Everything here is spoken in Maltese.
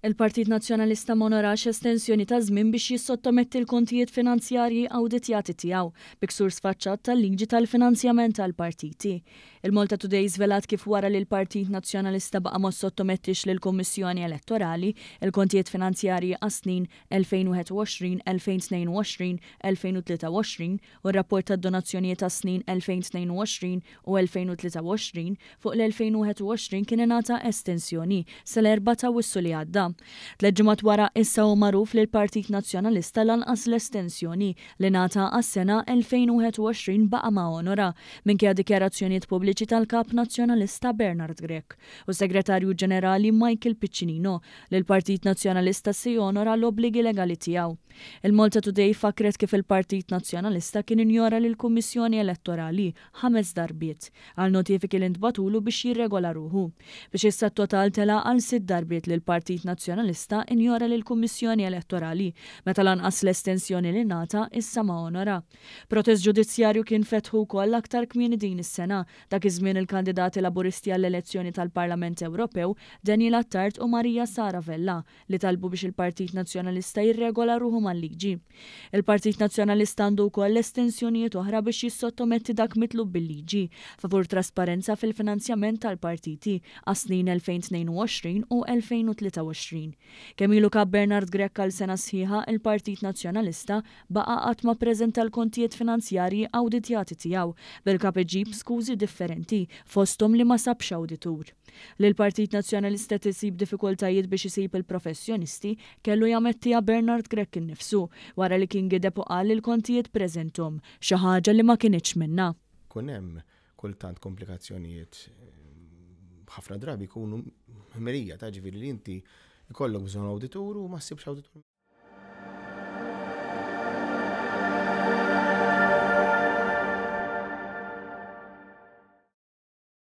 Il-Partit Nazzjonalista m'onorax estensjoni ta' żmien biex jissottometti l-kontijiet finanzjarji awditjati tiegħu, bi ksur sfaċċat tal-liġi tal-finanzjament tal-partiti. Il-Malta Today żvelat kif wara li l-Partit Nazzjonalista baqa' ma ssottomettix lill-Kummissjoni Elettorali l-kontijiet finanzjarji għas-snin 2021, 2022, 2023 u r-rapport tad-donazzjonijiet għas-snin 2022 u 2023, fuq l-2021 kien ingħata estensjoni sal-4 ta' Awwissu li għadda. Tlett ġimgħat wara issa hu magħruf li l-Partit Nazzjonalista lanqas l-estensjoni li ngħata għas-sena 2021 baqa' ma onora, minkejja dikjarazzjonijiet pubbliċi tal-Kap Nazzjonalista Bernard Grech u s-Segretarju Ġenerali Michael Piccinino li l-Partit Nazzjonalista se jonora l-obbligi legali tiegħu. Il-Malta Today fakkret kif il-Partit Nazzjonalista kien injora lill-Kummissjoni Elettorali ħames darbiet għal notifiki li ntbagħtulu biex jirregola ruħu. Biex issa t-total tela' għal sitt darbiet li l-Partit Nazzjonalista injora lill-Kummissjoni Elettorali meta lanqas l-estensjoni li ngħata issa ma onora. Protest ġudizzjarju kien fetħu wkoll aktar kmieni din is-sena. Dak iż-żmien il-kandidati Laburisti għall-elezzjoni tal-Parlament Ewropew, Daniel Attard u Maria Sara Vella, li talbu biex il-Partit Nazzjonalista jirregola ruħu mal-liġi. Il-Partit Nazzjonalista għandu wkoll estensjonijiet oħra biex jissottometti dak mitlub bil-liġi favur trasparenza fil-finanzjament tal-partiti għas-snin 2022 u 2023. Kemm ilu Kap Bernard Grech għal sena sħiħa, il-Partit Nazzjonalista baqa' qatt ma ppreżenta l-kontijiet finanzjarji awditjati tiegħu, bil-Kap iġib skużi differenti, fosthom li ma sabx awditur. Li l-Partit Nazzjonalista qed isib diffikultajiet biex isib il-professjonisti kellu jamettiha Bernard Grech innifsu wara li kien gideb u qal li l-kontijiet preżenthom, xi ħaġa li ma kinitx minnha. Ikun hemm kultant komplikazzjonijiet ħafna drabi jkunu ħmerija ta' ġifieri li inti jkollok bżonn awditur u ma ssibx awditur.